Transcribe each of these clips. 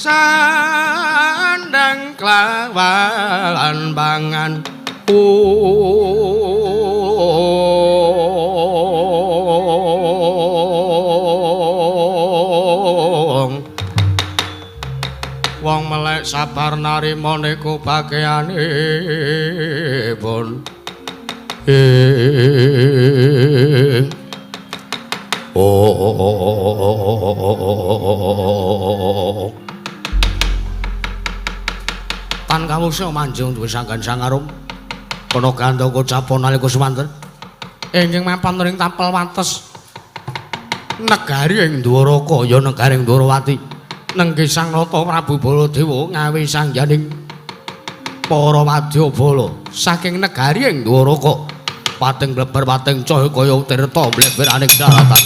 Sandang klawan pangan wong melek sabar narima niku bageanipun. Tan kawusa manjung duwe sanggan sangarum kana gandaka capon nalika semanten ingkang mapan ring tapel wates negari ing Dwaraka ya negari ing Dwarawati nenggih Sang Nata Prabu Baladewa ngawi sangyaning para wadyabala saking negari ing Dwaraka pating bleber pating cah kaya tirta mbleberaning daratan.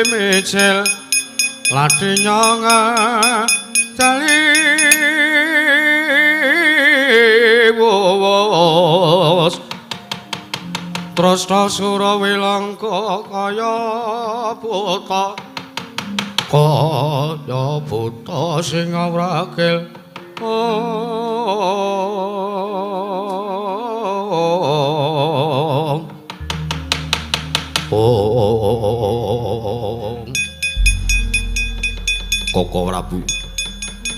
Micil lati nyonga dali wos trasta sura wilangka kaya buta sing wragil. Koko Prabu,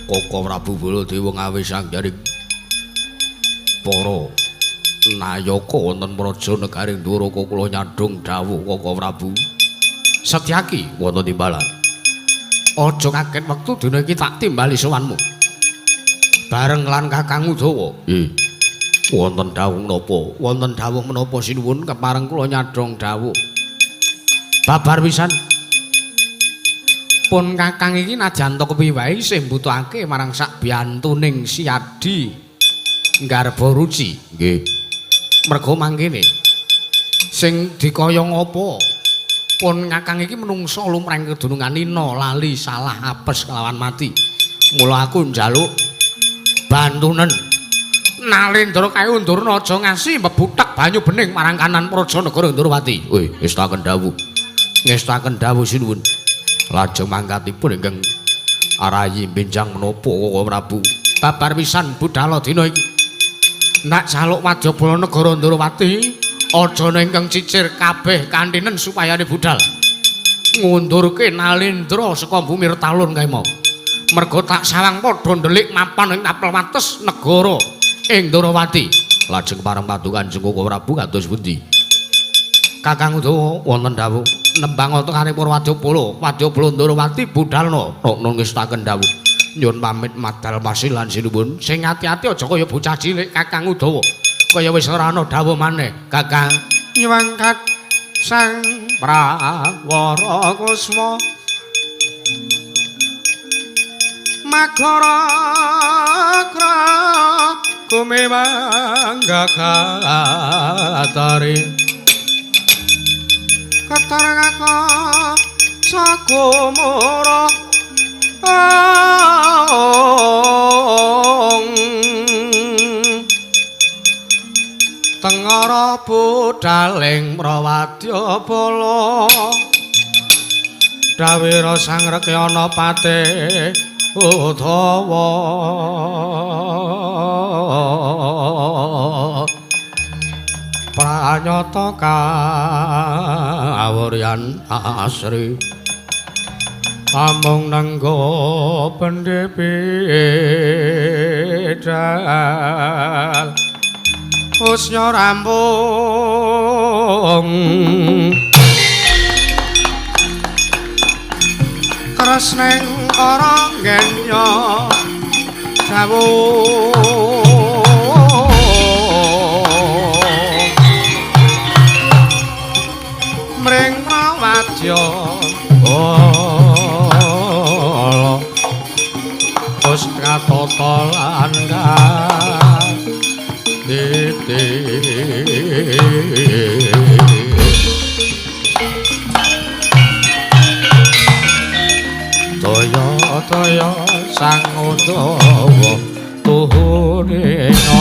Koko Prabu Baladewa ngawi sanggaring para nayaka wonten praja negari Ndoraka kula nyadhong dawuh Koko Prabu. Setyaki wonten timbalan. Aja kaget wektu dina iki tak timbali sowanmu. Bareng lan Kakang Udawa. Nggih. Wonten dawuh menapa? Wonten dawuh menapa sinuwun kepareng kula nyadhong dawuh. Babar pisan. Pun Kakang iki najan to kepiye wae isih mbutuhake marang sak biyantuning Siadi Nggarba Ruci. Nggih. Merga mangkene sing dikaya ngapa? Pun Kakang iki menungsa lumrahing kedunungan nina lali salah apes kelawan mati. Mula aku njaluk bantunen Nalendra kae Undurna aja ngasi mbebutek banyu bening marang kanan praja negara Ndorowati. Wih, ngestaken dawuh. Ngestaken dawuh sinuwun. Lajeng mangkatipun ingkang arayi benjang menapa Koko Prabu. Babar pisan budhala dina iki. Nak jaluk wadyabala negara Ndorowati aja ana ingkang cicir kabeh kantinen supayane budhal. Ngundurke Nalendra saka bumi Retalun kae mau. Merga tak sawang padha ndelik mapan ing tapel wates negara ing Ndorowati. Lajeng pareng paduka Kanjeng Koko Prabu kados pundi? Kakang Udawa wonten dawuh nembang tekane para wadyabala, wadyabala Ndorowati budhalna. Nokno ngestaken dawuh. Nyuwun pamit madal pasilan sinuwun. Sing ati-ati aja kaya bocah cilik Kakang Udawa. Kaya wis ora ana dawuh maneh, Kakang. Nyuwangkat Sang Prawara Kusma Magara kra kumewang gagatari ketarangaka sakumura tengara budhaling Prawadyabala dawira Sang Rekyana Pate Udawa pranyata kawuryan asri amung nenggo pendhe bidal usnya rampung kresneng ora ngenya dawuh mring prawadya bala wis katata lan titi toya toya Sang Udawa tuhunena.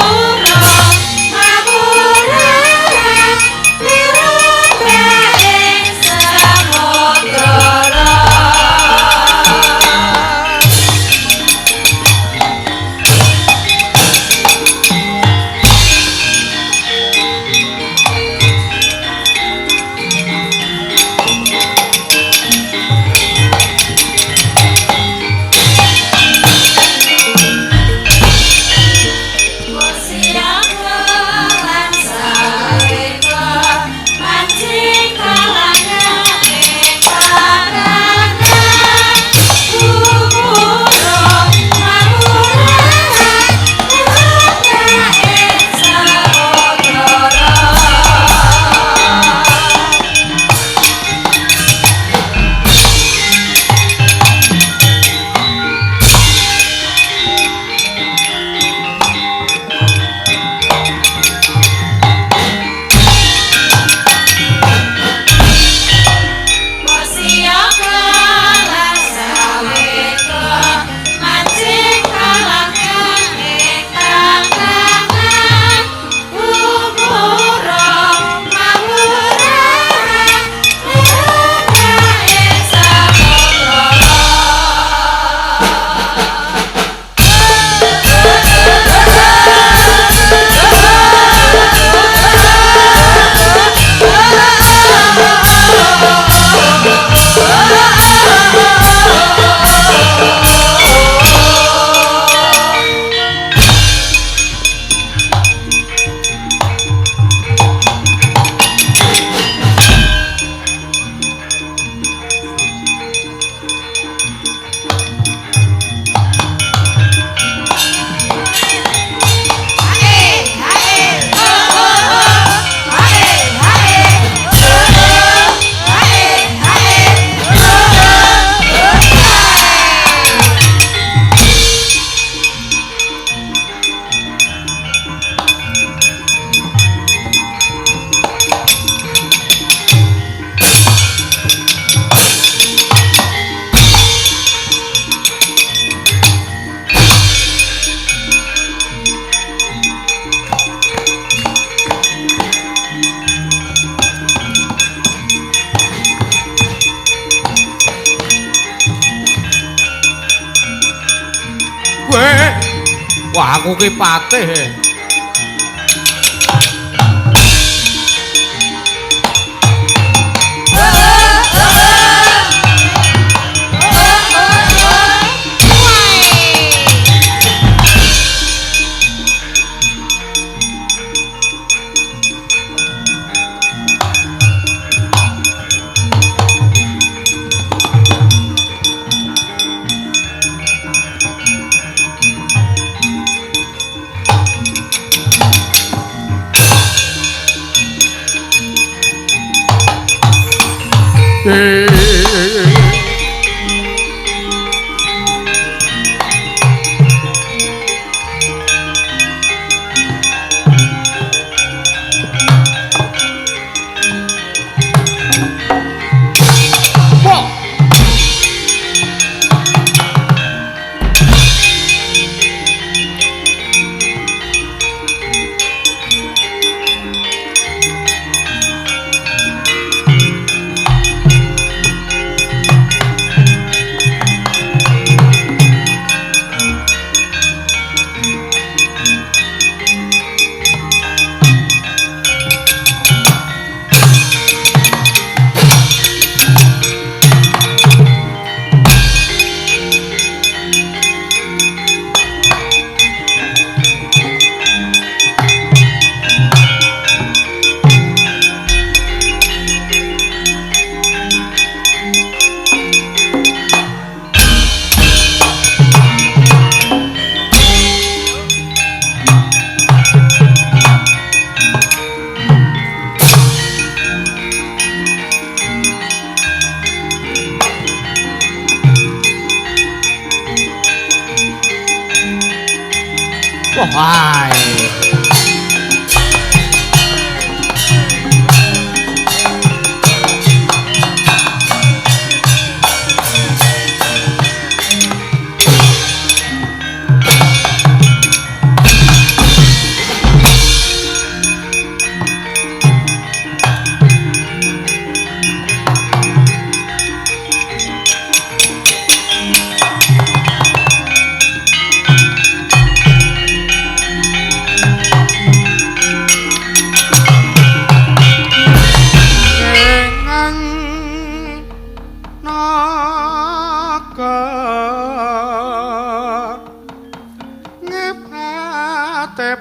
Mawura, mawura, Weh. Wah, aku ki patih. Wah.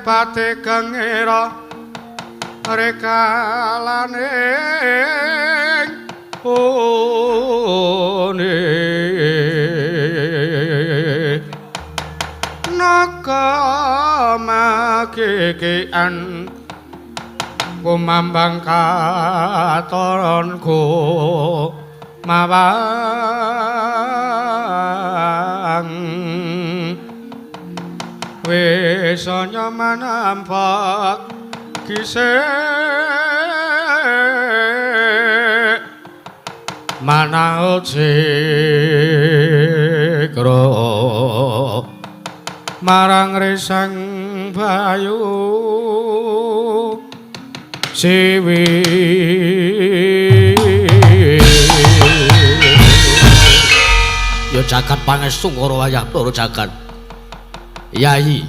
Pate gengira rekalane one naga magegean kumambang katoronku mawang wis nyaman nampak kisih manaut sikro marang resang bayu siwi. Ya jagat pangestu karo wayah loro jagat. Yayi,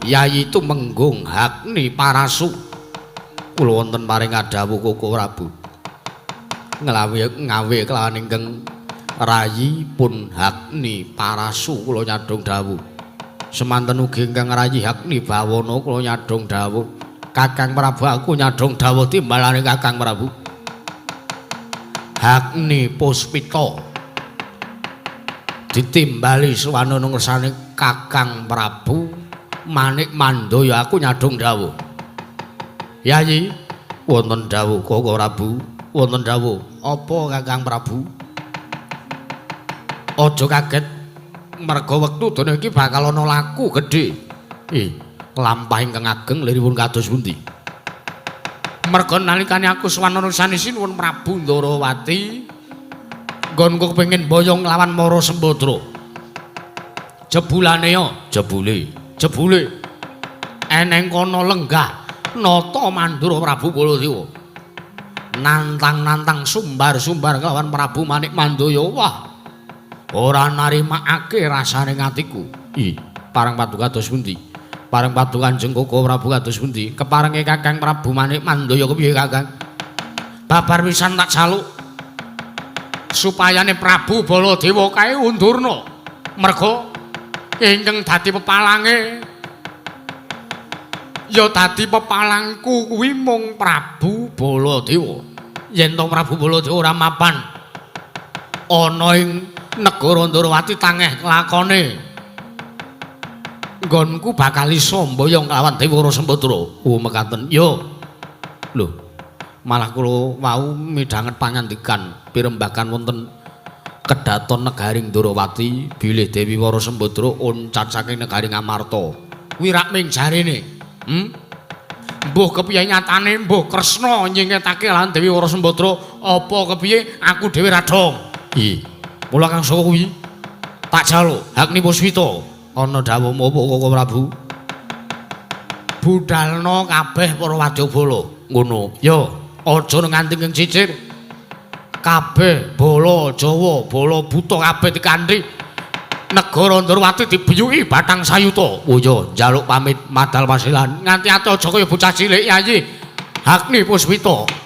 Yayi itu menggung hakni parasu. Kula wonten paring adhawuh Koko Prabu. Nglawi ngawe kelawan ingkang rayi pun hakni parasu kula nyadhong dawuh. Semanten ugi ingkang rayi hakni bawana kula nyadhong dawuh. Kakang Prabu aku nyadhong dawuh timbalane Kakang Prabu. Hakni Puspita ditimbali suwana ngersane Kakang Prabu Manik Mandaya aku nyadhong dawuh. Yayi, wonten dawuh Koko Prabu, wonten dawuh. Apa Kakang Prabu? Aja kaget merga wektu dene iki bakal ana laku gedhe. Lampah ingkang ageng liripun kados pundi? Merga nalikane aku sowan ngersane Sinuwun Prabu Ndarawati, nggonku kepengin boyong nglawan Mara Sembadra. Jebulane ya, jebule, jebule eneng kono lenggah nata mandura Prabu Baladewa. Nantang-nantang sumbar-sumbar kelawan Prabu Manik Mandaya. Wah, ora narimakake rasane atiku. Ih, parang paduka kados pundi? Parang paduka Kanjeng Koko Prabu kados pundi? Keparenge Kakang Prabu Manik Mandaya kepiye Kakang? Babar pisan tak jaluk supayane Prabu Baladewa kae undurna. Merga ingkang dadi pepalange ya dadi pepalangku kuwi mung Prabu Baladewa. Yen to Prabu Baladewa ora mapan ana ing negara Ndorowati tangeh lakone nggonku bakal iso mboyong kelawan Dewi Wara Sembadra. Oh mekaten. Yo. Lho, malah kula wau midhanget pangandikan pirembakan wonten kedaton negari Ndorowati bilih Dewi Wara Sembadra oncat saking negari Ngamarta. Kuwi rak ming jarene. Mbuh kepiye nyatane, mbuh Kresna nyingetake lan Dewi Wara Sembadra apa kepiye aku dhewe ra dong. Ih, mula Kang Saka kuwi tak jaluk Agni Puswita. Ana dawuhmu apa Koko Prabu? Budalna kabeh para wadyabala. Ngono. Yo, aja nganti ing cicir. Kabeh bala Jawa, bala buta kabeh dikanthi negara Ndorowati dibiyuki batang sayuta. Oh iya, njaluk pamit madal pasilan. Nganti ati aja kaya bocah cilik Yayi. Agni Puswita.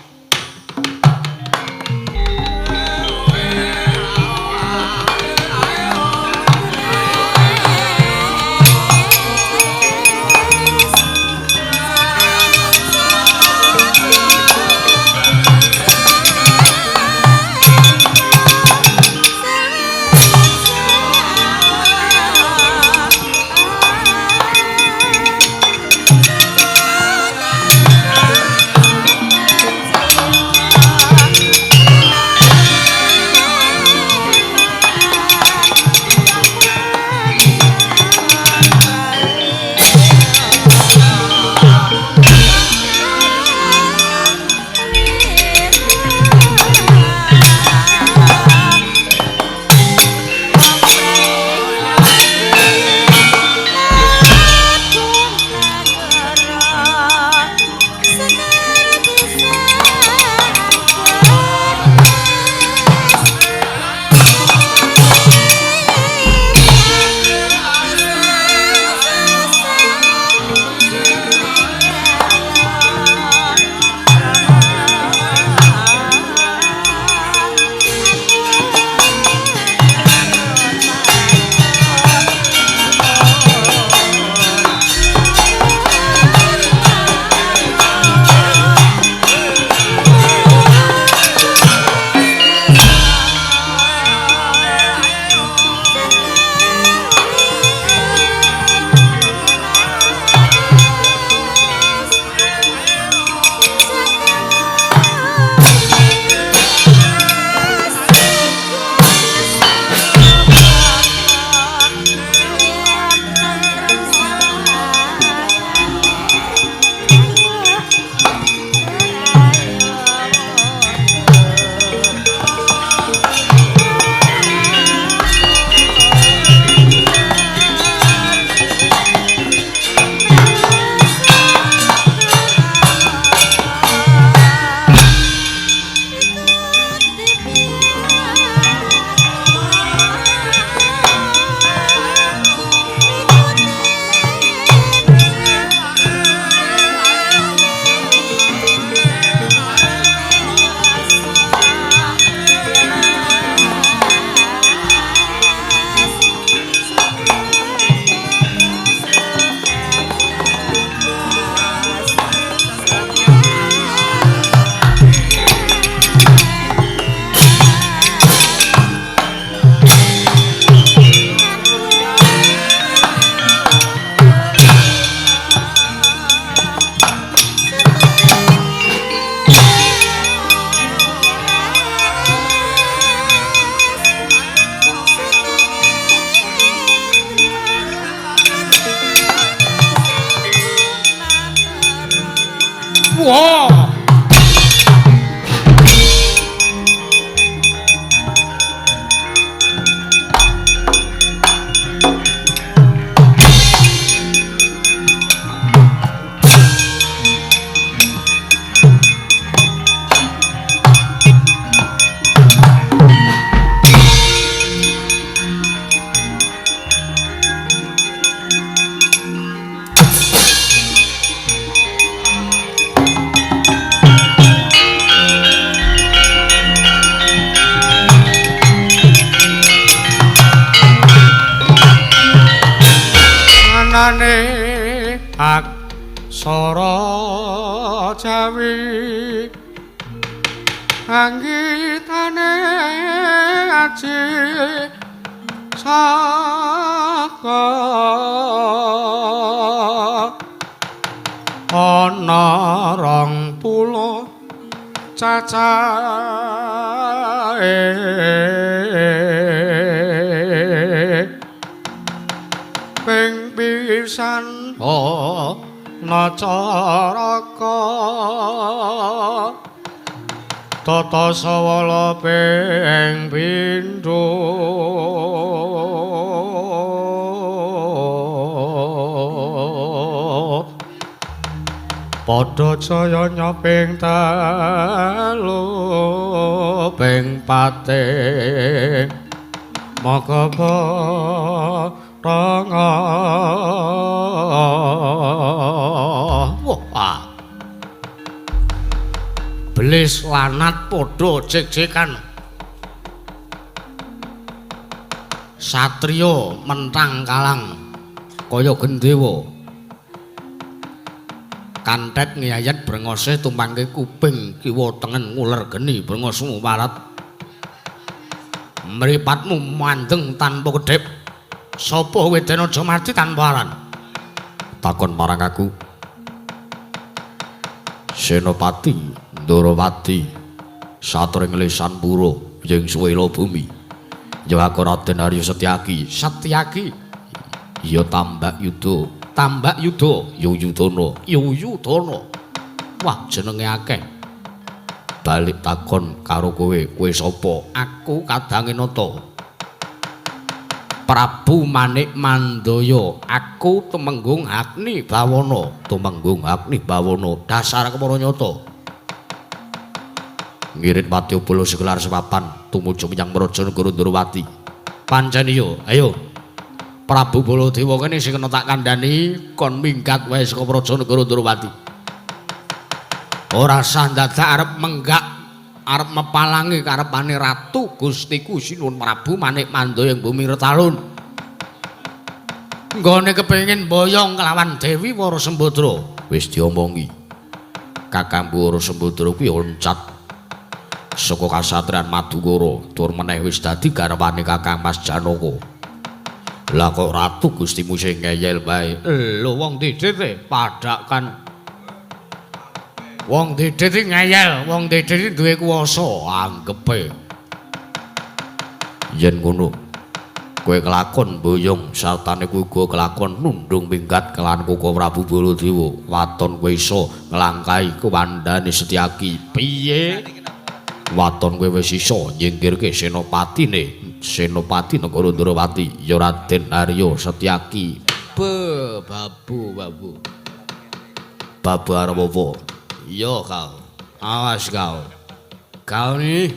Wah. Aksara Jawi anggitane aji saka ana 20 cacahe ping pisan ana caraka tata sawala ping pindho padha jayanya ping telu ping pate maka baranga. Wah, belis lanat padha jek-jekan, satriya mentang kalang kaya gendewa. Kantet ngeyayat brengose tumpangke kuping kiwa tengen nguler geni brengosmu warat. Mripatmu mandeng tanpa kedhip. Sapa kowe den aja mati tanpa aran? Takon marang aku. Senopati Ndorowati saturing lesan pura ing suwela bumi. Ya aku Raden Arya Setyaki. Setyaki. Ya Tambak Yuda. Tambak Yuda, Yuyudana, Yuyudana. Wah, jenenge akeh. Balik takon karo kowe, kowe sapa? Aku Kadange Nata. Prabu Manik Mandaya. Aku Tumenggung Agni Bawana. Tumenggung Agni Bawana, dasar kepara nyata. Ngirit Wadyabala segelar sepapan tumuju menyang Praja Negara Ndorowati. Pancen iya, ayo. Prabu Baladewa kene sing kena tak kandhani kon minggat wae saka Praja Negara Ndorowati. Ora sah dadak arep menggak, arep mepalangi karepane Ratu Gustiku Sinuwun Prabu Manik Mandaya ing bumi Retalun. Nggone kepengin boyong kelawan Dewi Wara Sembadra. Wis diomongi. Kakangku Wara Sembadra kuwi loncat saka kasatriyan Madukara, tur meneh wis dadi garwane Kakang Mas Janaka. Lah kok Ratu Gustimu sing ngeyel bae. Lho wong didit e padhakan. Wong didit iki ngeyel, wong didit iki duwe kuwasa anggepe. Yen ngono, kowe kelakon boyong sartane kowe uga kelakon nundung minggat kelan Koko Prabu Baladewa. Waton kowe iso nglangkahi kewandane Setyaki. Piye? Waton kowe wis iso nyingkirke senopatine. Senopati Negara Ndorowati ya Raden Arya Setyaki. Be babu babu. Babu arep apa? Iya kau. Awas kau. Kau nih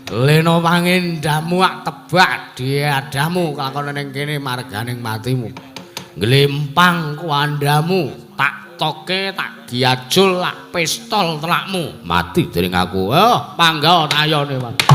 leno pangendamu ak tebak diadamu kelakon ning kene marganing matimu. Glempang kuandamu tak toke tak giajul lak pistol telakmu. Mati dening aku. Oh, pangga tayone, Pak.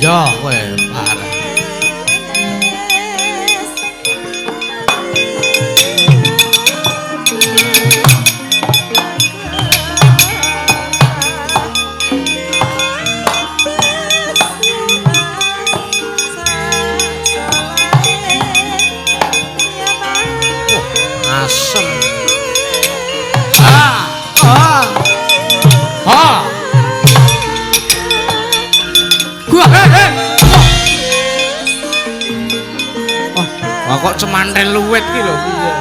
Ya kowe parah. Kok cemantel luwit ki lho piye.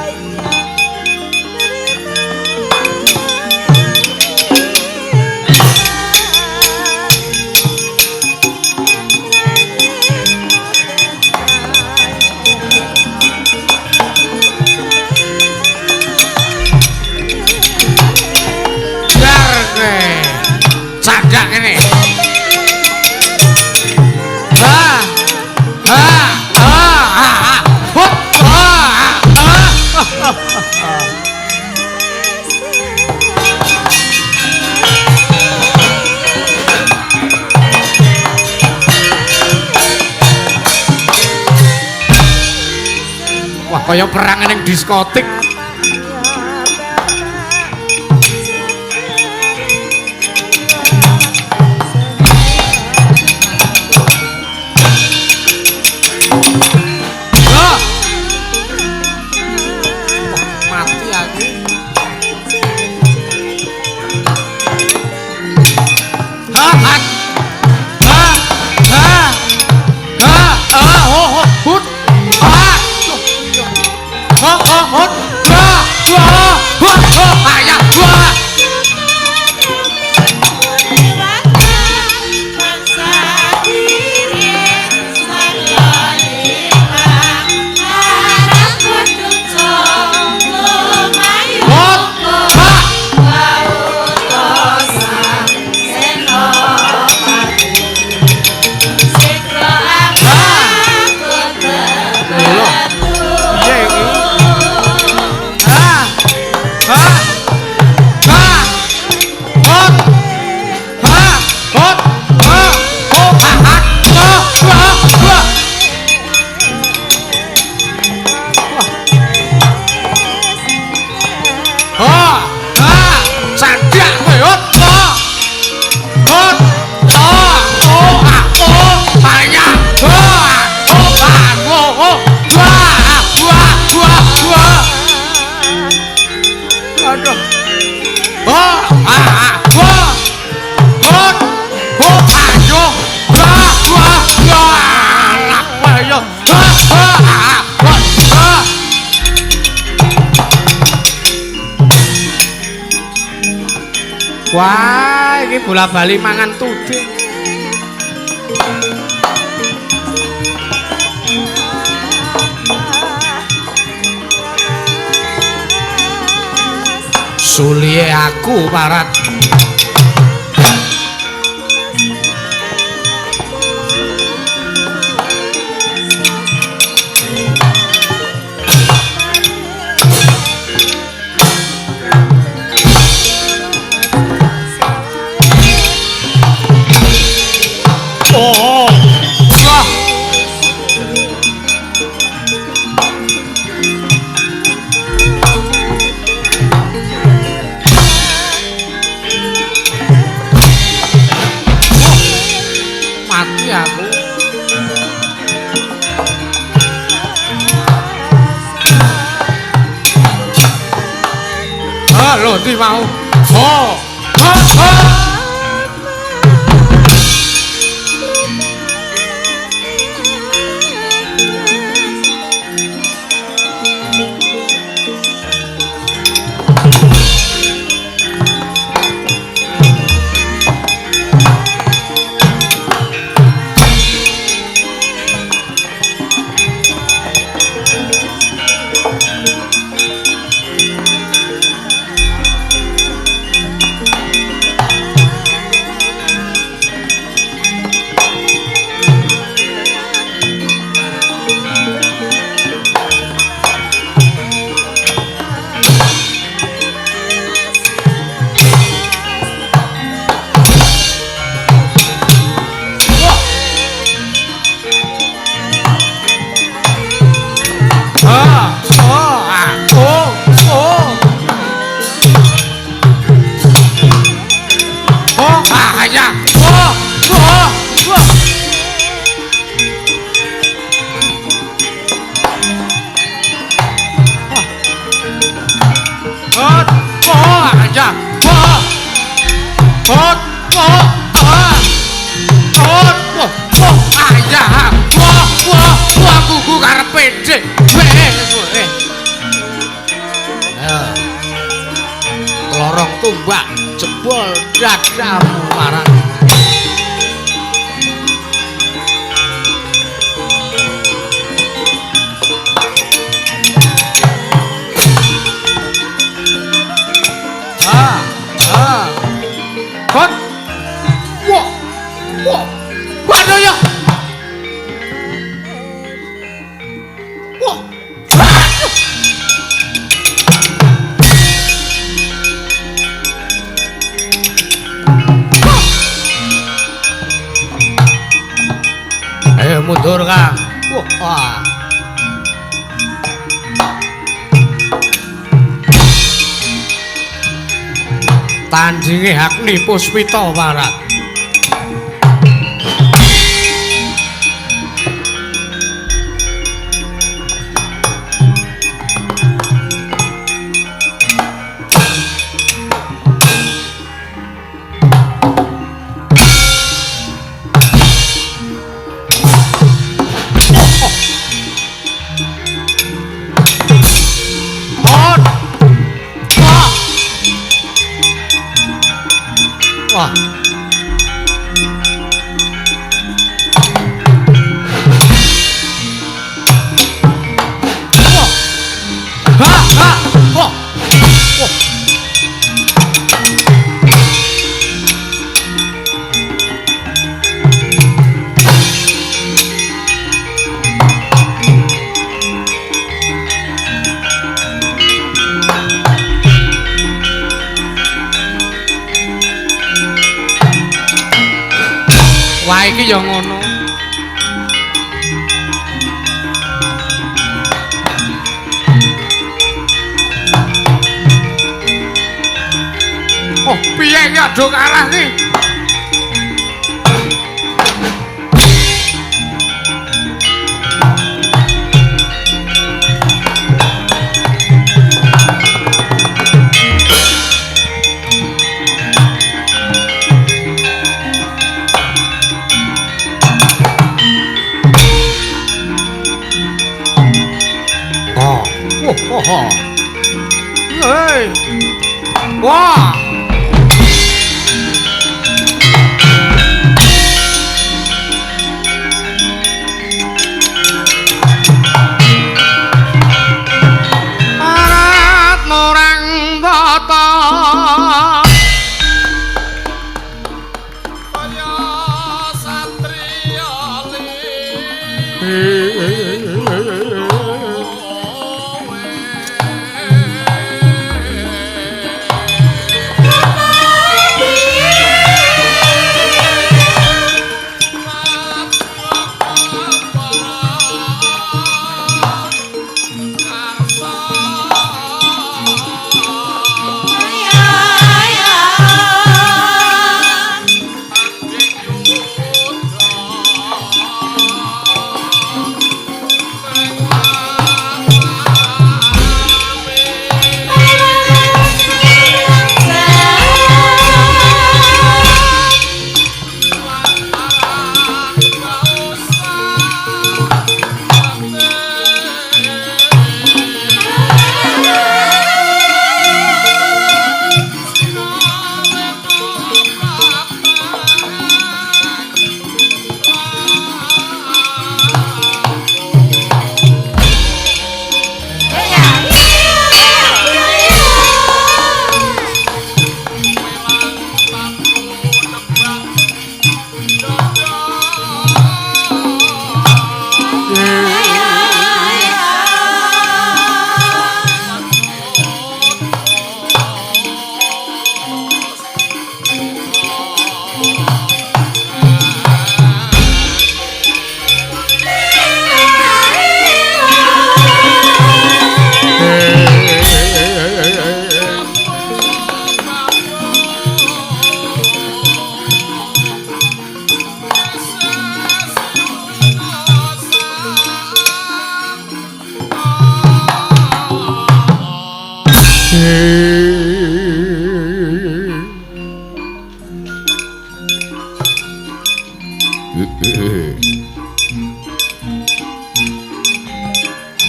Dar kowe. Cadak kene. Ha. Ha. Ha. Ha. Hop. Ha. Ha. Wah, kaya perang ning diskotik. Wah, mati aku. Ha ha ha ha ha ha ho ho hut ha ho ho hut ha ha ha ha ha ha. Hut ha. Lho. Piye iki? Ha. Ha. Ha. Hut. Ha. Hut. Ha. Ho ha ha. Ha. Ha. Ha. Ha. Ha. Sadak kowe hut. Ha. Hut. Ha. Ho ha. Ho. Ha ya. Ha. Ho ha. Ho ho. Wah, wah, wah, wah. Aduh. Oh, ah, ah, wah. Hot. Ho, ayo. Wah, wah, wah. Lah, wah, yo. Wah, wah, ah, wah, wah. Wah, iki bola-bali mangan tuding. Sulihe aku parat. Oh. Wah. Mati aku. Ah, lho ndi mau? Oh. Ha, ha. Wah, wah, wah, kuku karepe dhewe. Tombak jebol dadamu marang. Ah, ah. Hot. Wah. Wah. Waduh ya. Wah. Ayo mundur, Kang. Wah. Tandinge Agni Puspita Warat. Wah. Wah. Ha ha. Wah. Wah. Wah, iki ya ngono. Oh, piye iki ado kalah iki? Oh, oh, oh. Hei. Wah. Arat norang tata. Kaya satriya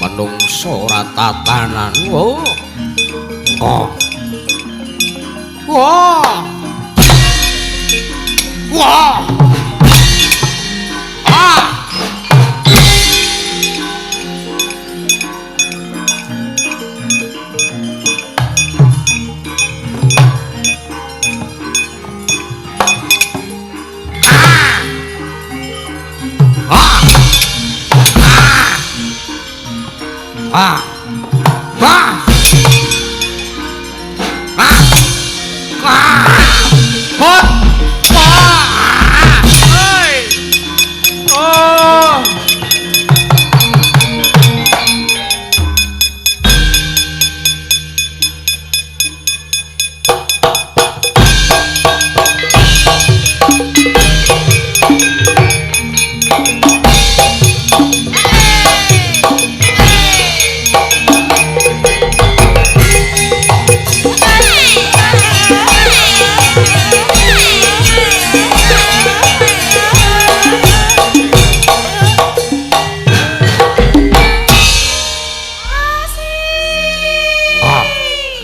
Menungso ora tatanan. Oh. Oh. Wah. Wah. Ah. Ah. Ah. Ah. Ah. Hot. Ah. Hey. Oh. Ah.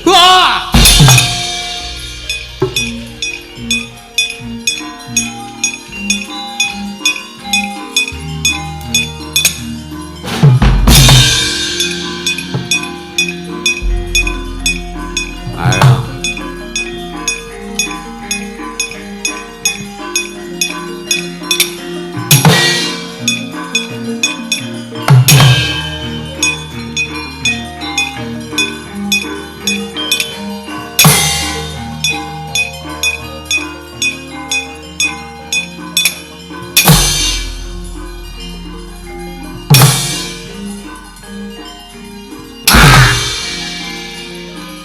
Wah. Ayo.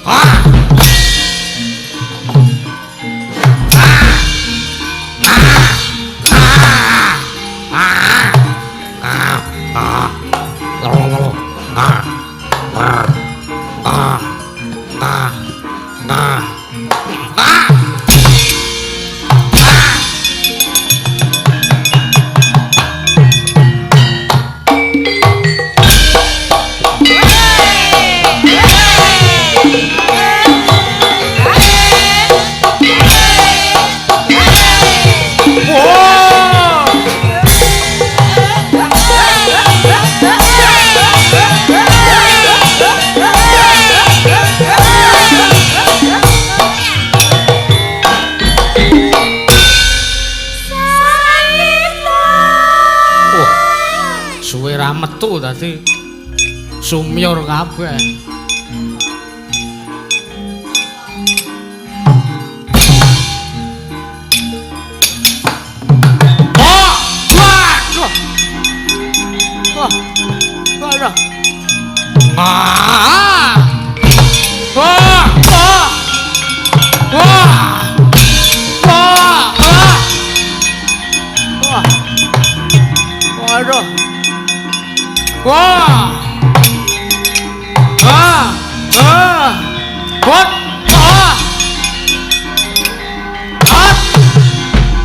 Ah! Wah, suwe ra metu dadi sumyur kabeh. Oh, waduh. Wah, waduh. Ah. Wah, wah. Wah. Wah, ah. Wah. Waduh. Wah. Ah. Ah. What? Ah. Ah.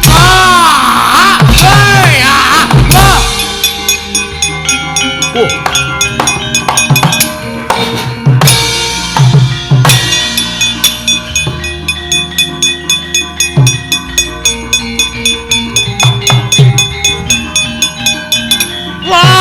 Ah. Hey, ah. Ah. Oh. Wah.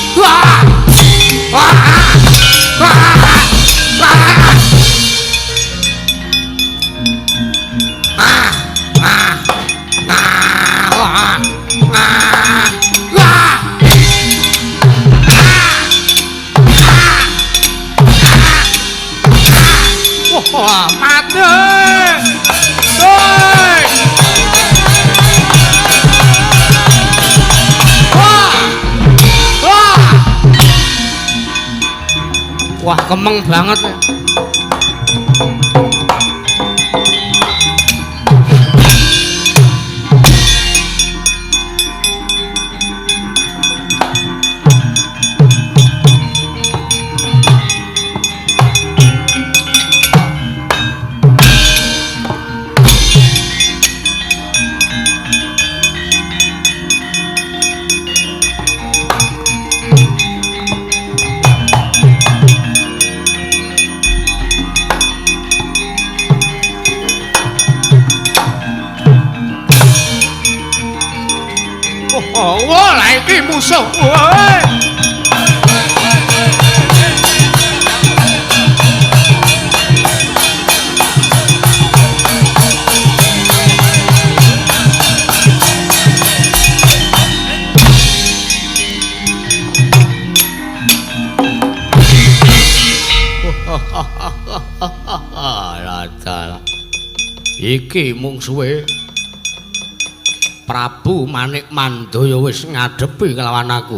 Wah. Wah. Wah. Wah. Wah. Wah. Ah. Ah. Ah. Wah. Ah. Wah. Wah, mati. Woi. Wah. Wah. Wah, kemeng banget ya. Oh, wah, lah iki musuh. Woi. Iki mungsuhe Prabu Manik Mandaya wis ngadepi kelawan aku.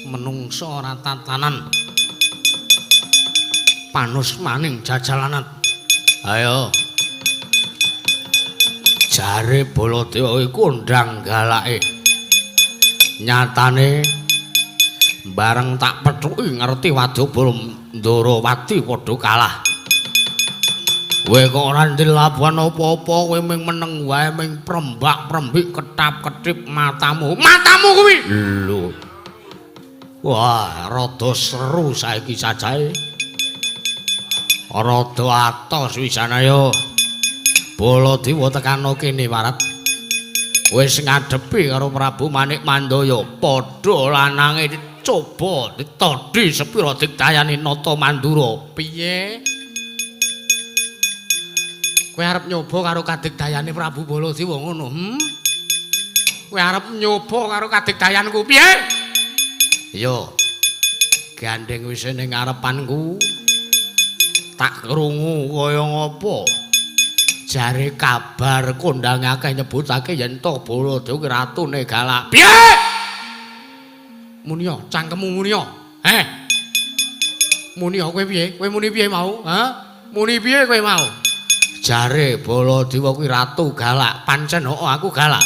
Menungso ora tatanan. Panus maning jajalanan. Ayo. Jare Baladewa iku ndang galake. Nyatane bareng tak pethuki ngerti wadya Ndarawati padha kalah. Kowe kok ora ndilabuhan apa-apa, kowe ming meneng wae ming prembak-prembik ketap-ketip matamu. Matamu kuwi. Lho. Wah, rada seru saiki cacahe. Rada atos wisan ayo. Baladewa tekano kene warat. Wis ngadepi karo Prabu Manik Mandaya, padha lanange dicoba ditodhi sepira dikdayane Nata Mandura. Piye? Kowe arep nyoba karo kadigdayane Prabu Baladewa ngono, Kowe arep nyoba karo kadigdayanku piye? Yo. Gandeng wis ning ngarepanku. Tak krungu kaya ngapa? Jare kabar kondang akeh nyebutake yen to Baladewa ki ratune galak. Piye? Muniya, cangkemmu muniya. Heh. Muniya kowe piye? Kowe muni piye mau? Ha? Muni piye kowe mau? Jare Baladewa kuwi ratu galak, pancen hoo aku galak.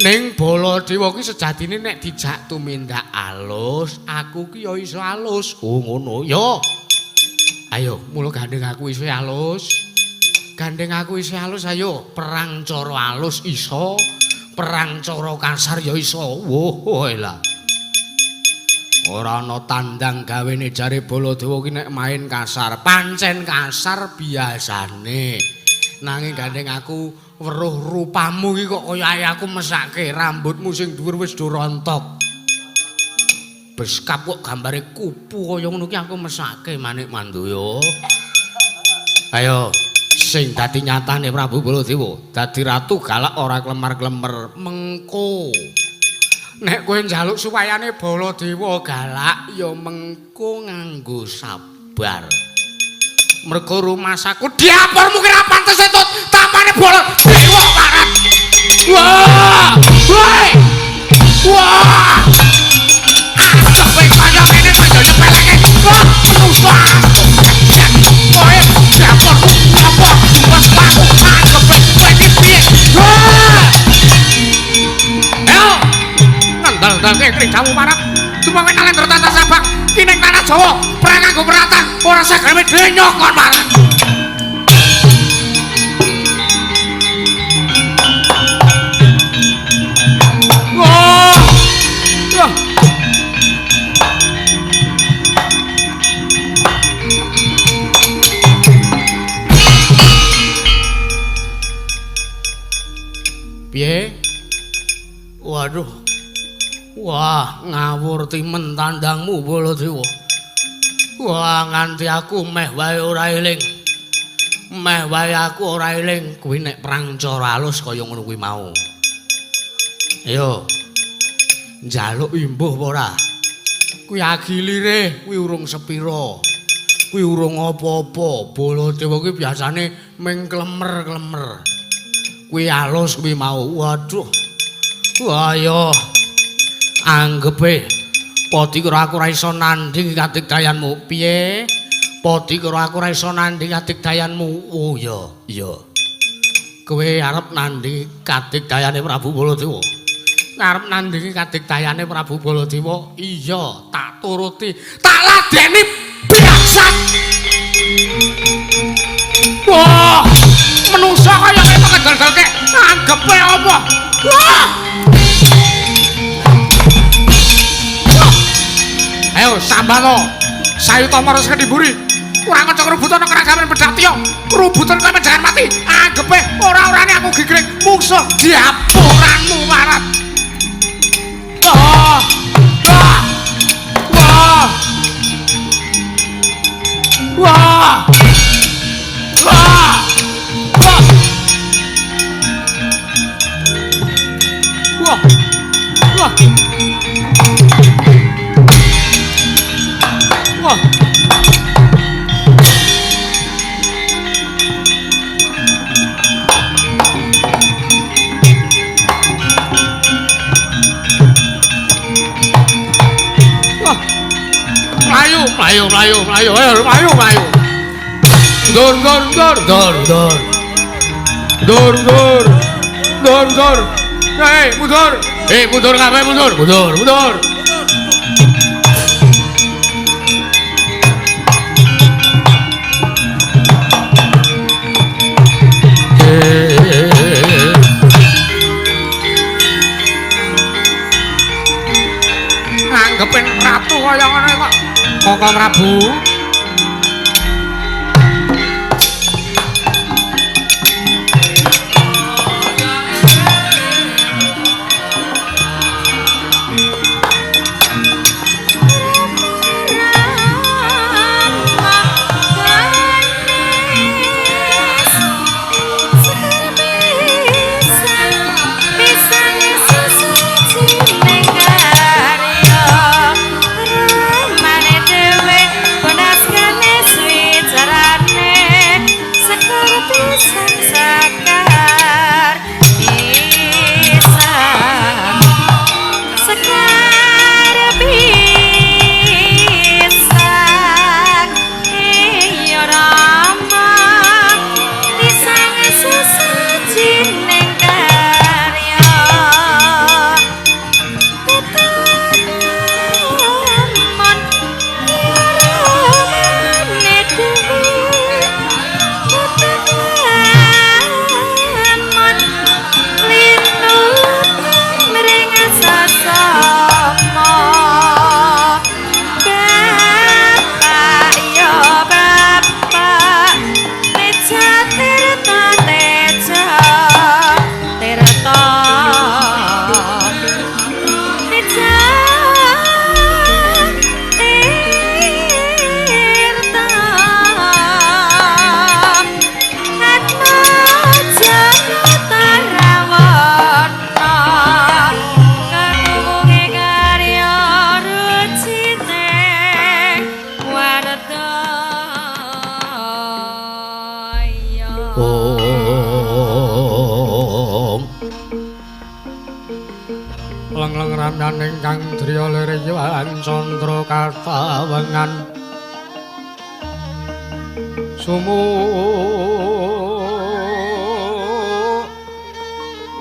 Ning Baladewa kuwi sejatine nek dijak tumindak alus, aku ki ya iso alus. Oh ngono ya. Ayo, mula gandeng aku iso alus. Gandeng aku iso alus ayo, perang cara alus iso, perang cara kasar ya iso. Wah, lah. Ora ana tandang gawene jare Baladewa ki nek main kasar. Pancen kasar biasane. Nanging gandeng aku weruh rupamu ki kok kaya aku mesake, rambutmu sing dhuwur wis do rontok. Beskap kok gambare kupu kaya ngono ki aku mesake Manik Mandaya. Ayo, sing dadi nyatane Prabu Baladewa, dadi ratu galak ora klemar-klemer mengko. Nek kowe njaluk supayane Baladewa galak ya mengko nganggo sabar. Mergo rumasaku diapormu ki ra pantes etut tapane Baladewa parat. Wah! Woi! Wah! Aduh kowe kaya ngene kok yo nyepeleke. Wah, menungso. Kowe diapormu apa? Wes aku anggep kowe iki piye? Wah! Ayo. Ndal-ndalke kring jamu parat. Tumawe nalendra tata sabak ki ning tanah Jawa perang nganggo peratan ora sagreme dhewe nyokon parat. Wah! Wah! Piye? Waduh. Wah, ngawur timen tandangmu Baladewa. Wah, nganti aku meh wae ora eling. Meh wae aku ora eling kuwi nek perang cara alus kaya ngono kuwi mau. Ayo. Njaluk imbuh apa ora? Kuwi agilire, kuwi urung sepira. Kuwi urung apa-apa. Baladewa kuwi biasane ming klemer-klemer. Kuwi alus kuwi mau. Waduh. Wah, yo. Anggepe podi karo aku ora iso nandhing kadigdayanmu. Piye? Podi karo aku ora iso nandhing kadigdayanmu. Oh iya, iya. Kowe arep nandhing kadigdayane Prabu Baladewa? Arep nandhingi kadigdayane Prabu Baladewa? Iya, tak turuti. Tak ladeni biasa. Wah, menungso kaya ngene ngedol-dolke anggepe apa? Wah! Ayo sambalo. Sayuta marang sing diburi. Ora kanca krubutan keragaman pedhatiya. Krubutan kowe jangan mati. Anggepe ora-orane aku gigring mungsuh diapuranmu warat. Wah. Wah. Wah. Wah. Wah. Wah. Wah. Wah. Wah. Wah. Mlayu, mlayu, mlayu, mlayu, ayo mlayu, mlayu. Dur, dur, dur, dur, dur. Dur, dur. Dur, dur. Hei, mundur. Hei, mundur kabeh, mundur, mundur, mundur. Anggepen ratu kaya ngono kok. Koko Prabu. Ingkang driya liryan candra katawengan sumu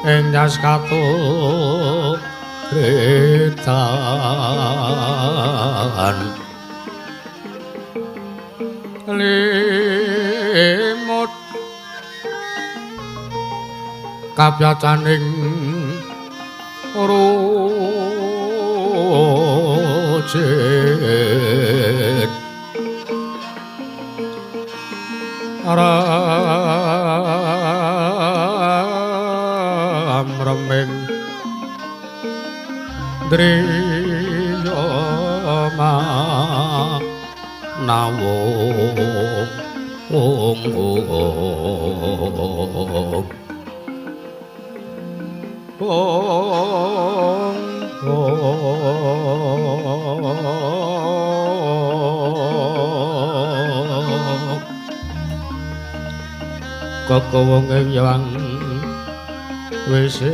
ing jas katuretan limut kapyataning rujit ram reming driya manawung ong ong Koko wong yang wisesa.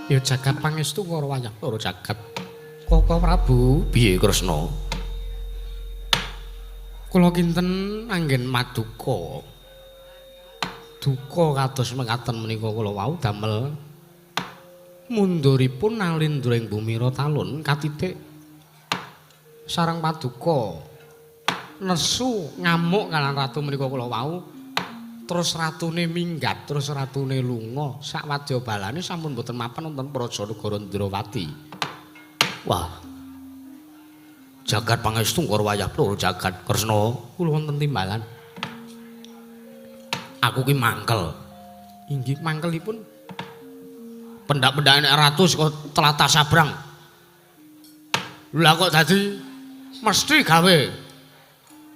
Ya jagat pangestu karo wayang loro jagat. Koko Prabu piye Kresna? Kula kinten anggen maduka. Duka kados mekaten menika kula wau damel Munduripun Nalindra ing bumi Rotalun katitik sareng paduka nesu ngamuk kaliyan ratu menika kula wau. Terus ratune minggat, terus ratune lunga. Sawadya balane sampun boten mapan wonten Praja Negara Ndrawati. Wah. Jagat pangestu karo wayah ploro jagat Kresna kula wonten timbalan. Aku ki mangkel. Inggih mangkelipun pendak-pendak nek ratu saka tlatah sabrang. Lha kok dadi mesti gawe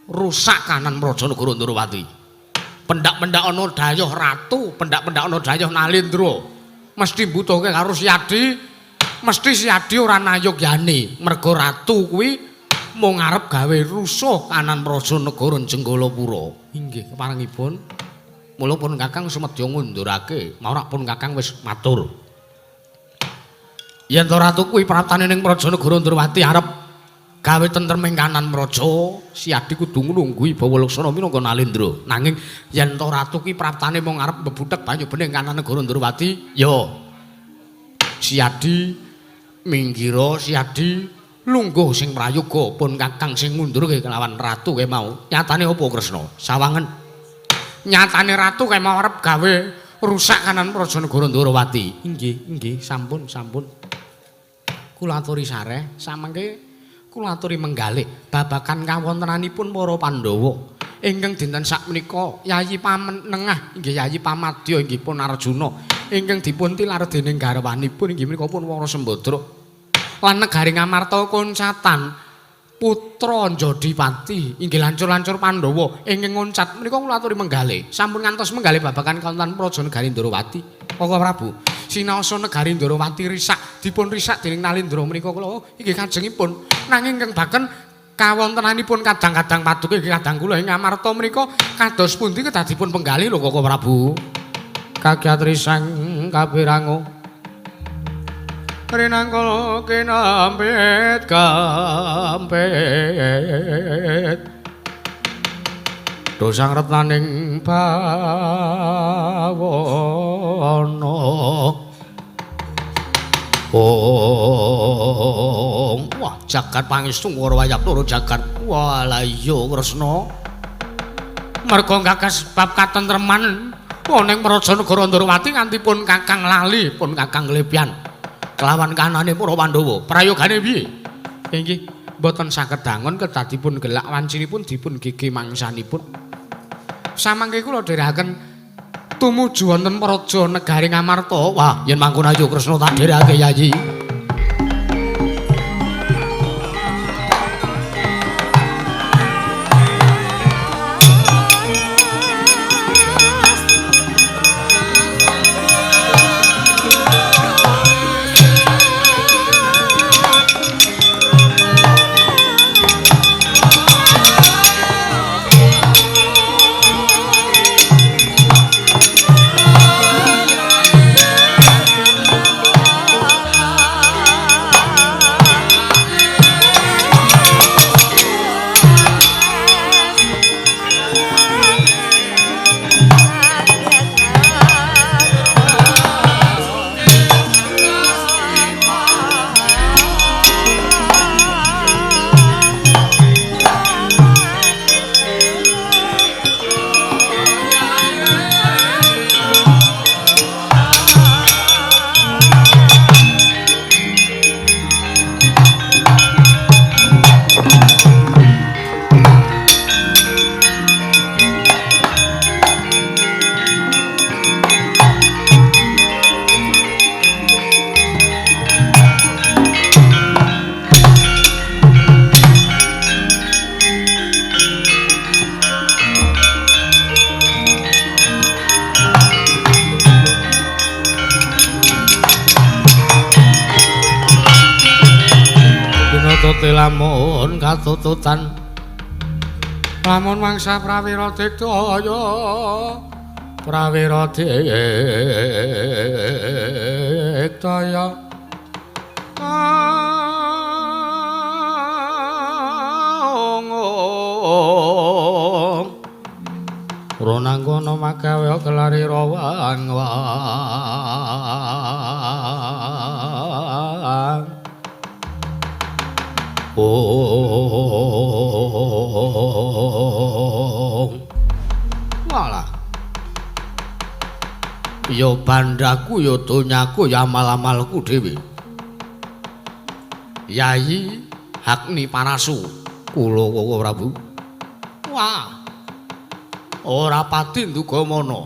rusak kanan Praja Negara Ndrawati. Pendak-pendak ana dayuh ratu, pendak-pendak ana dayuh Nalindra. Mesti mbutuhke karo Siyadi, mesti Siyadi ora nayogyani. Merga ratu kuwi mung arep gawe rusuh kanan Praja Negara Jenggalapura. Inggih keparengipun. Mula pun Kakang sumedya ngundurake, marak pun Kakang wis matur. Yen to ratu kuwi praptane ning Praja Negara Ndrawati arep gawe tentrem ing kanan praja, Siyadi kudu nglungguhi Bawa Laksana minangka Nalindra. Nanging yen to ratu kuwi praptane mung arep mbebuthek banyu bening kanan negara Ndrawati, ya Siyadi minggira, Siyadi lungguh sing prayoga pun Kakang sing ngundurke kelawan ratu kae mau. Nyatane apa Kresna? Sawangen. Nyatane ratu kae mau arep gawe rusak kanan Praja Negara Ndrawati. Inggih, inggih, sampun, sampun. Kula aturi sareh samangke kula aturi menggalih babagan kawontenanipun para Pandhawa ingkang dinten sakmenika Yayi Pamenengah inggih Yayi Pamadya inggih pun Arjuna ingkang dipun tilar dening garwanipun inggih menika pun Wara Sembadra lan negari Ngamarta koncatan putra Njodipati inggih lancur-lancur Pandhawa ingkang ngoncat menika kula aturi menggalih sampun ngantos menggalih babagan kawontenan Praja Negari Ndrawati. Koko Prabu sinaosa negari Ndrawati risak dipun risak dening Nalindra menika kula inggih kajengipun nanging ingkang baken kawontenanipun kadang-kadang paduka inggih kadang kula ing Ngamarta menika kados pundi kedah dipun penggalih lho Koko Prabu. Kagiat risang kapirango rinangkala kinampit kampit dosang retnaning bawana. Oh, wah jagat pangestu karo wayah loro jagat. Wah la iya Kresna. Merga gagas bab katentreman ning Praja Negara Ndrawati nganti pun Kakang lali, pun Kakang glepyan kelawan kanane para Pandhawa. Prayogane piye? Inggih mboten saged dangun kedah dipun gelak wancinipun dipun gege mangsanipun. Samangke kula dherekaken tumuju wonten Praja Negari Ngamarta. Wah, yen mangkono ayo Kresna tak dherekake Yayi. Lamun katututan lamun mangsa prawira digdaya prawira digdaya Ronangkono magawe kelari rawang wang. Oh. Walah. Ya bandaku ya donyaku ya amal-amalku dhewe. Yayi Hakni Parasu kula Prabu. Wah. Ora pati nduga mana.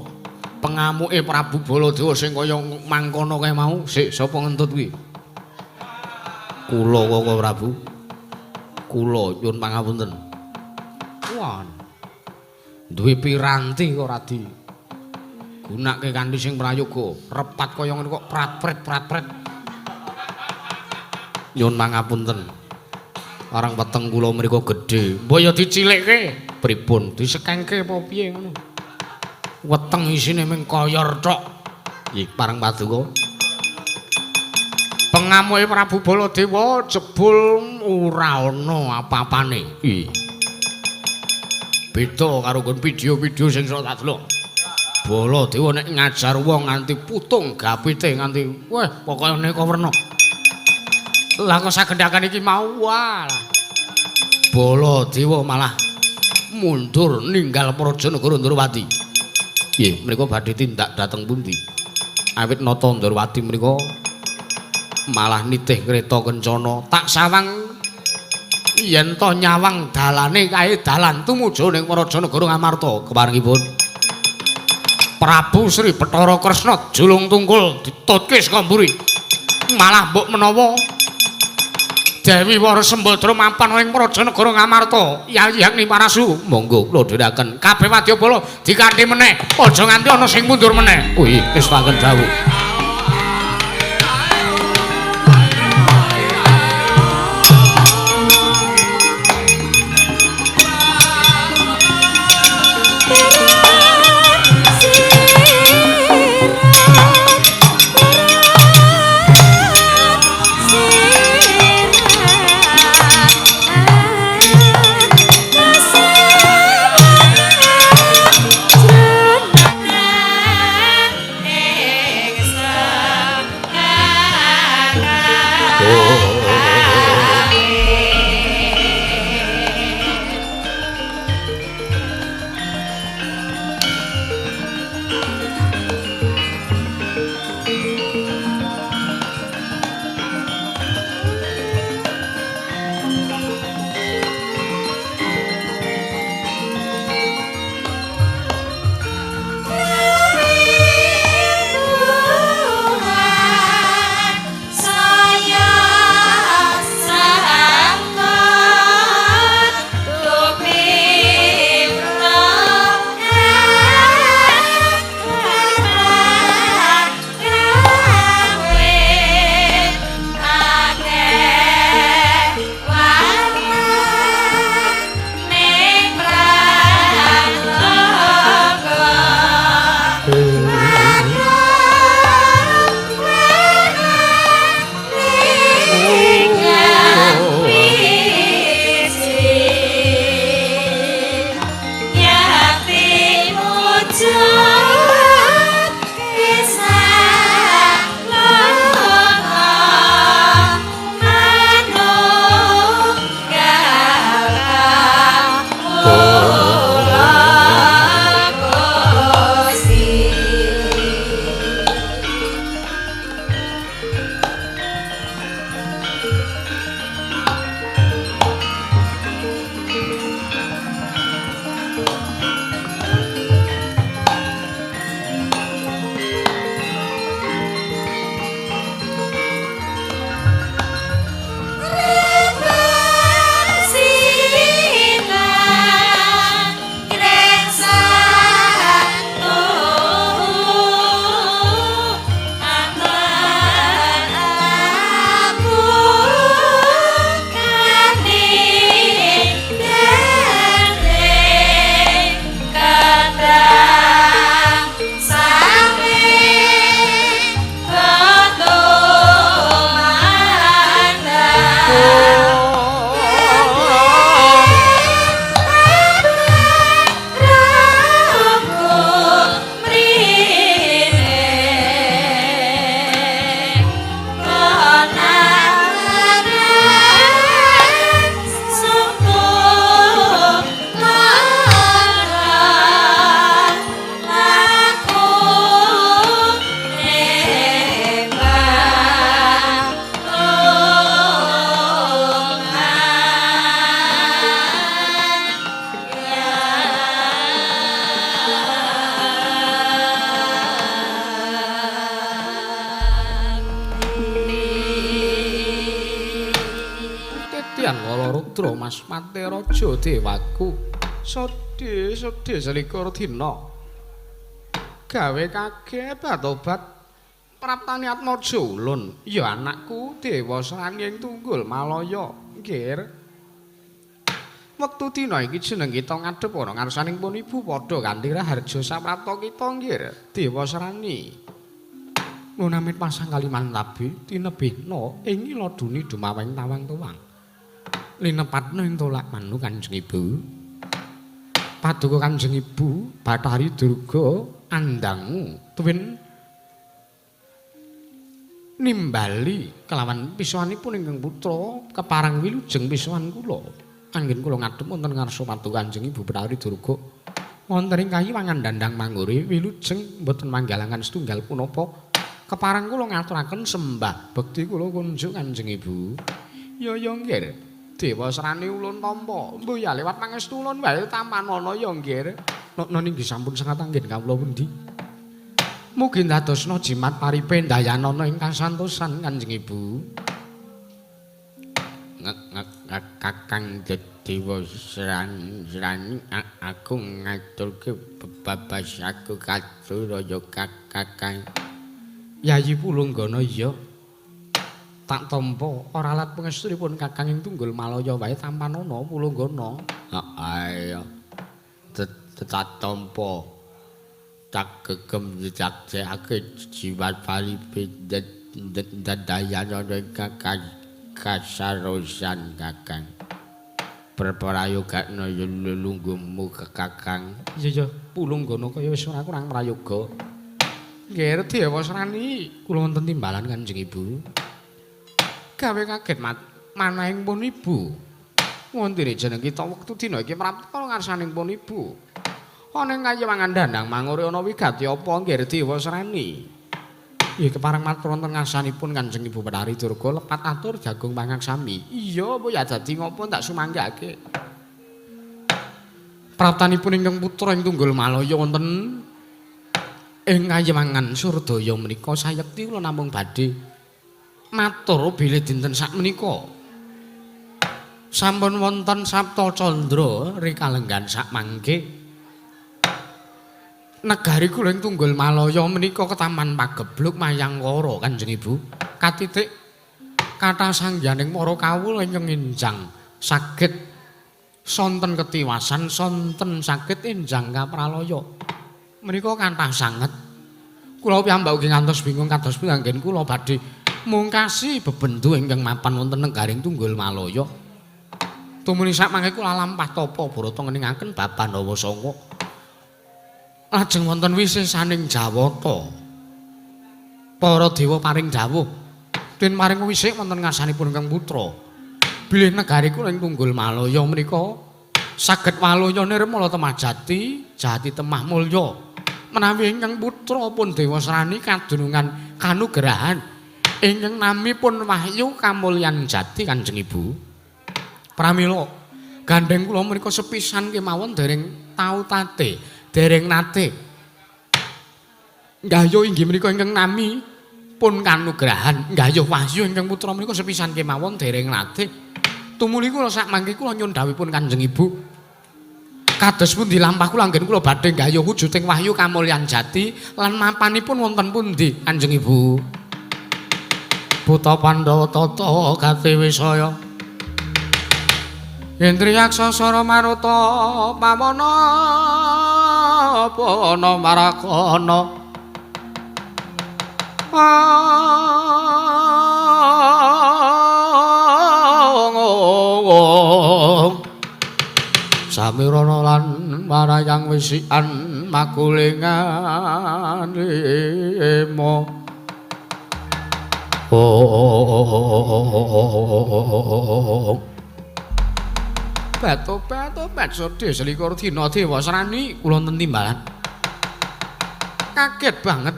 Pengamuke Prabu Baladewa sing kaya mangkono kae mau, sik sapa ngentut kuwi? Kula Koko Prabu. Kula nyuwun pangapunten. Wah. Duwe piranti kok ora di gunake kanthi sing prayoga, repat kaya ngene kok prat-pret prat-pret. Nyuwun pangapunten. Arang weteng kula mriku gedhe. Mbok ya dicilikke. Pripun disekengke apa piye ngono. Weteng isine mung koyor tok. Iki pareng paduka. Pengamuke Prabu Baladewa jebul ora ana apa-apane. Ih. Beda karo nggon video-video sing sok tak delok. Baladewa nek ngajar wong nganti putung gapite nganti wah pokoke neka werna. Lah kok sagendhakan iki mau walah. Baladewa malah mundur ninggal praja negara Ndorowati. Nggih, mriku badhe tindak dhateng pundi? Awit nata Ndorowati mriku malah nitih kreta kencana. Tak sawang yen to nyawang dalane kae dalan tumuju ning praja negara Ngamarta. Keparengipun Prabu Sri Bathara Kresna julung tungkul ditutke saka mburi. Malah mbok menawa Dewi Wara Sembadra mapan ing praja negara Ngamarta. Yayi Agni Parasu, monggo kula dherekaken. Kabeh wadyabala dikanthi meneh, aja nganti ana sing mundur meneh. Kuwi wis paken dawuh. Jroning Ludra Mas Pate Raja Dewaku. Sedih sedih selikur dina. Gawe kaget batobat praptane Atmaja ulun. Ya anakku Dewa Srani ing Tunggul Malaya. Nggih. Wektu dina iki jeneng kita ngadhep ana ngarsaning pun ibu padha kanthi raharja saprapta kita nggih Dewa Srani. Ngunamit pasang Kalimantabi tinebihna ing ila duni dumaweng tawang tuwang. Linepatna ing tolak manu Kanjeng Ibu. Paduka Kanjeng Ibu Bathari Durga andangu tuwin nimbali kelawan pisuwanipun ingkang putra keparang wilujeng pisuwan kula. Anggen kula ngadhep wonten ngarsa paduka Kanjeng Ibu Bathari Durga wonten ing kayiwangan dandang mangure wilujeng mboten manggalangan setunggal punapa. Keparang kula ngaturaken sembah bekti kula kunjuk Kanjeng Ibu. Ya ya nggih. Dewa Srani ulun tampa. Mbuh ya lewat pangestu ulun wae tampanana ya nggih. Nokno nggih sampun sangat anggen kawula pundi. Mugi ndadosna jimat paripe ndayanana ing kasantosan Kanjeng Ibu. Kakang Dewa Srani aku ngaturke bebabasaku katuraya kakang. Yayi Pulunggana iya. Tak tampa ora alat pangestunipun Kakang ing Tunggul Malaya wae tampanana Pulunggana. Heeh. Tak tampa. Tak gegem dicakake jiwat paripe ndayanana kakang kasarosan Kakang. Perprayogakna lelungguhmu Kakang. Iya ya, Pulunggana kaya wis ora kurang prayoga. Nggih, Dewa Srani, kula wonten timbalan Kanjeng Ibu. Gawe kaget manahing pun ibu. Wontene jeneng kita wektu dina iki prapta ngarsaning pun ibu. Ana ing kayiwangan dandang mangure ana wigati apa nggih Dewa Srani. Nggih kepareng matur wonten ngarsanipun Kanjeng Ibu Bathari Durga lepat atur jagung pangaksami. Iya, apa ya dadi ngopo tak sumanggake. Praptanipun ingkang putra ing Tunggul Malaya wonten ing kayiwangan Surdaya menika sayekti kula namung badhe matur bilih dinten sakmenika sampun wonten Sapta Candra rikalenggan sakmangke negari kula ing Tunggul Malaya menika ketaman pagebluk Mayangkara Kanjeng Ibu katitik kathah sangyaning para kawula ingkang enjang saged sonten ketiwasan sonten saged enjang kapralaya. Menika kathah sanget. Kula piyambak ugi ngantos bingung kados pundi anggen kula badhe mungkasi bebendu ingkang mapan wonten negaring Tunggul Malaya. Tumuni sakmangke kula lampah tapa brata ngeningaken bab Pandhawa Sanga. Lajeng wonten wisesaning Jawata. Para dewa paring dawuh den paring wisik wonten ngarsanipun ingkang putra. Bilih negari kula ing Tunggul Malaya menika saged waluya nirmala temah jati, jati temah mulya. Menawi ingkang putra pun Dewa Srani kadunungan kanugrahan ingkang nami pun wahyu kamulyan jati Kanjeng Ibu. Pramila gandeng kula menika sepisan kemawon dereng tau tate, dereng nate nggayuh inggih menika ingkang nami pun kanugrahan nggayuh wahyu ingkang putra menika sepisan kemawon dereng nate. Tumuli kula sakmangke kula nyuwun dhawuhipun Kanjeng Ibu. Kados pundi lampah kula anggen kula badhe nggayuh wujuding wahyu kamulyan jati lan mapanipun wonten pundi Kanjeng Ibu. Buta Pandhawa tata gati wisaya. Indriyaksa sara maruta pawana pana marakana. Samirana lan marayang wisikan magulingan lima. Bato-bato sedih selikur dina Dewa Srani kula wonten timbalan. Kaget banget.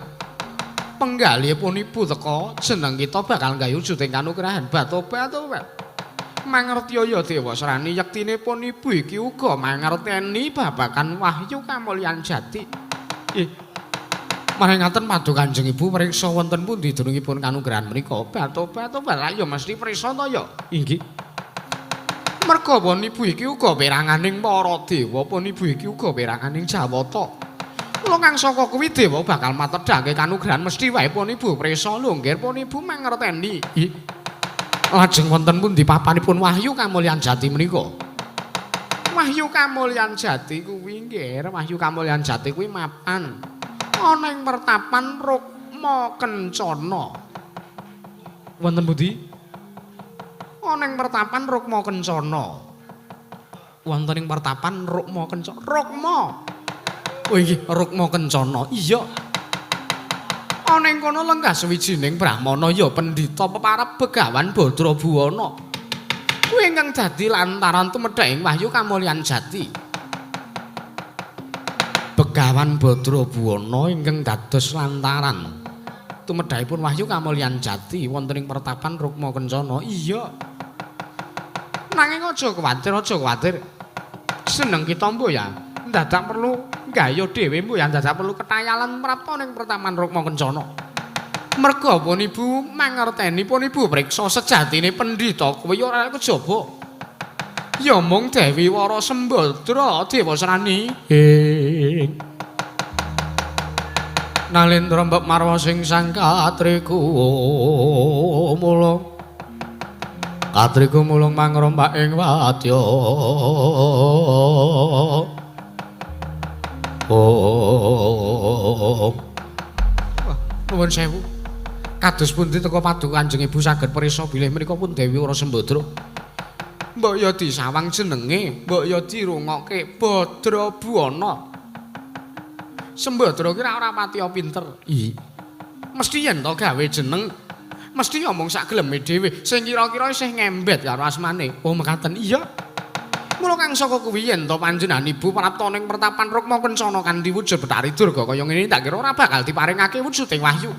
Penggalihipun ibu teka jeneng kita bakal nggayuh wujuding kanugrahan bato-bato. Mangertiya ya Dewa Srani yektine pun ibu iki uga mangerteni babagan wahyu kamulyan jati. Maring ngaten paduka Kanjeng Ibu priksa wonten pundi dunungipun kanugrahan menika? Bato-bato lha ya mesti priksa to ya. Inggih. Merga pun ibu iki uga peranganing para dewa, pun ibu iki uga peranganing Jawata. Mula kang saka kuwi dewa bakal matedhake kanugrahan mesti wae pun ibu prisa lho nggih pun ibu mangerteni. Lajeng wonten pundi papanipun Wahyu Kamulyan Jati menika? Wahyu Kamulyan Jati kuwi nggih, Wahyu Kamulyan Jati kuwi mapan ana ing pertapan Rukma Kencana. Wonten pundi? Ana ing pertapan Rukma Kencana. Wonten ing pertapan Rukma Kencana. Rukma. Oh inggih, Rukma Kencana. Iya. Ana ing kono lenggah sawijining brahmana ya pendhita peparab Begawan Badra Buwana. Kuwi ingkang dadi lantaran tumedhaking Wahyu Kamulyan Jati. Begawan Badra Buwana ingkang dados lantaran tumedhahipun Wahyu Kamulyan Jati wonten ing pertapan Rukma Kencana. Iya. Nanging aja kuwatir, aja kuwatir. Seneng kita mbuh ya. Dadak perlu gayuh dhewe mbuh ya, dadak perlu ketayalan prapta ning pertapan Rukma Kencana. Merga pun ibu mangerteni pun ibu priksa sejatine pendhita kuwi ora kejaba. Ya mung Dewi Wara Sembadra Dewasrani. Nalendra mbok marwa sing sang katriku mulung. Katriku mulung mangrombak ing wadya. Oh. Nuwun sewu. Kados pundi teka paduka Kanjeng Ibu saged prisa bilih menika pun Dewi Wara Sembadra. Mbok ya disawang jenenge, mbok ya dirungokke Badra Buwana. Sembadra ki ora patiya pinter. Iya. Mesti yen to gawe jeneng, mesti ngomong sak geleme dhewe, sing kira-kira isih ngembet karo asmane. Oh mekaten. Iya. Mula kang saka kuwi yen to panjenengan ibu prapta ning pertapan Rukma Kencana kanthi wujud Bathari Durga kaya ngene tak kira ora bakal diparingake wujuding wahyu.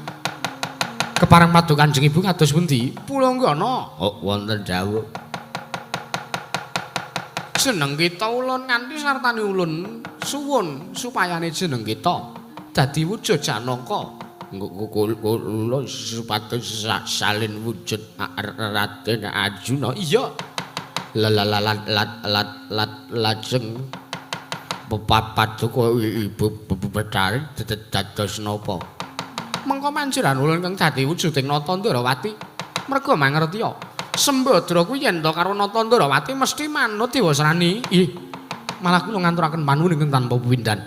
Kepareng paduka Kanjeng Ibu kados pundi? Pulangga. Oh wonten dawuh. Jeneng kita ulun nganti sartane ulun suwun supayane jeneng kita dadi wujud Janaka. Kula supados salin wujud Raden Arjuna. Iya. Lat lat lat lajeng paduka Ibu Bathari dados napa? Mengko manjuran ulun kang dadi wujuding Nata Ndrawati. Merga mangertiya Sembadra kuwi yen to karo Nata Ndrawati mesti manut Dewasrani. Ih, malah kula nganturaken panuwun ingkang tanpa pepindhan.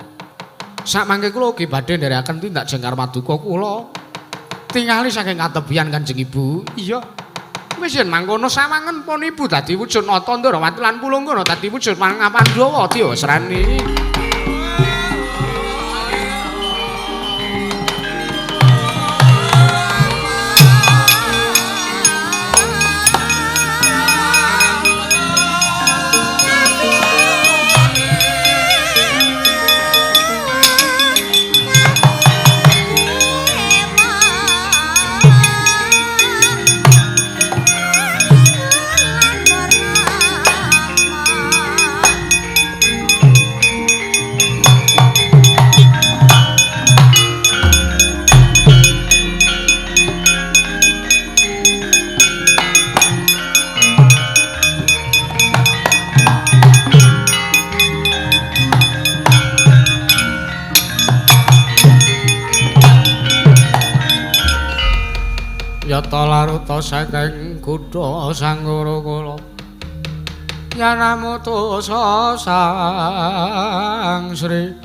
Sakmangke kula ugi badhe nderekaken tindak jengkar paduka kula tingali saking katebihan Kanjeng Ibu. Iya. Wis yen mangkono sawangen pun ibu dadi wujud Nata Ndrawati lan Pulangga dadi wujud Pangapandawa Dewasrani. Yata laruta saking kutha Sanggurukula Yanamutusa Sang Sri.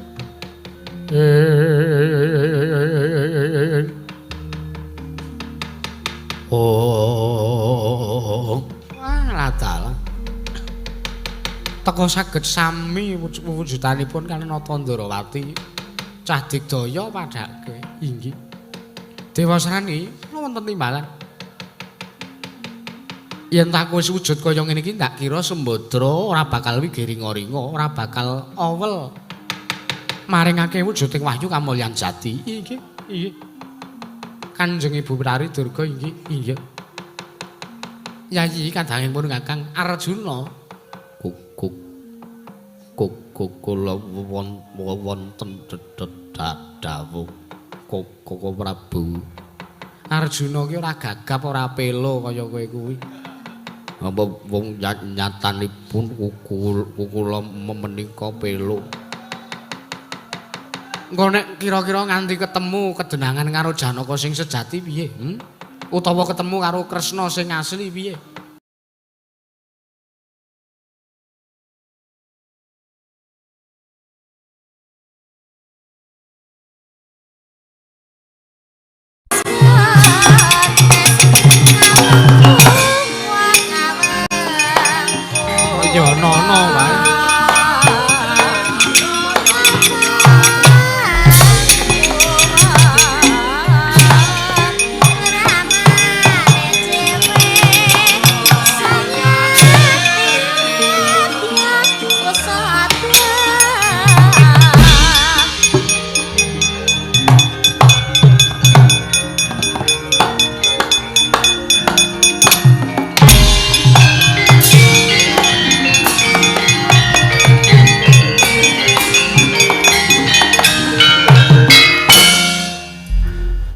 Oh, wah dalah. Teka saged sami wujudanipun kaliyan Nata Ndrawati. Cah digdaya padhake. Inggih. Dewasrani wonten timbalan. Yen tak wis wujud kaya ngene iki ndak kira Sembadra ora bakal wigiringa-ringa, ora bakal awel maringake wujuding wahyu kamulyan jati. Inggih, inggih. Kanjeng Ibu Bathari Durga inggih, inggih. Yayi kadangipun Kakang Arjuna. Kuk kuk kula wonten dawuh Koko Prabu. Arjuna ki ora gagap, ora pelo kaya kowe kuwi. Apa wong nyatanipun kukula menika pelo. Engko nek kira-kira nganti ketemu kedenangan karo Janaka sing sejati piye? Utawa ketemu karo Kresna sing asli piye?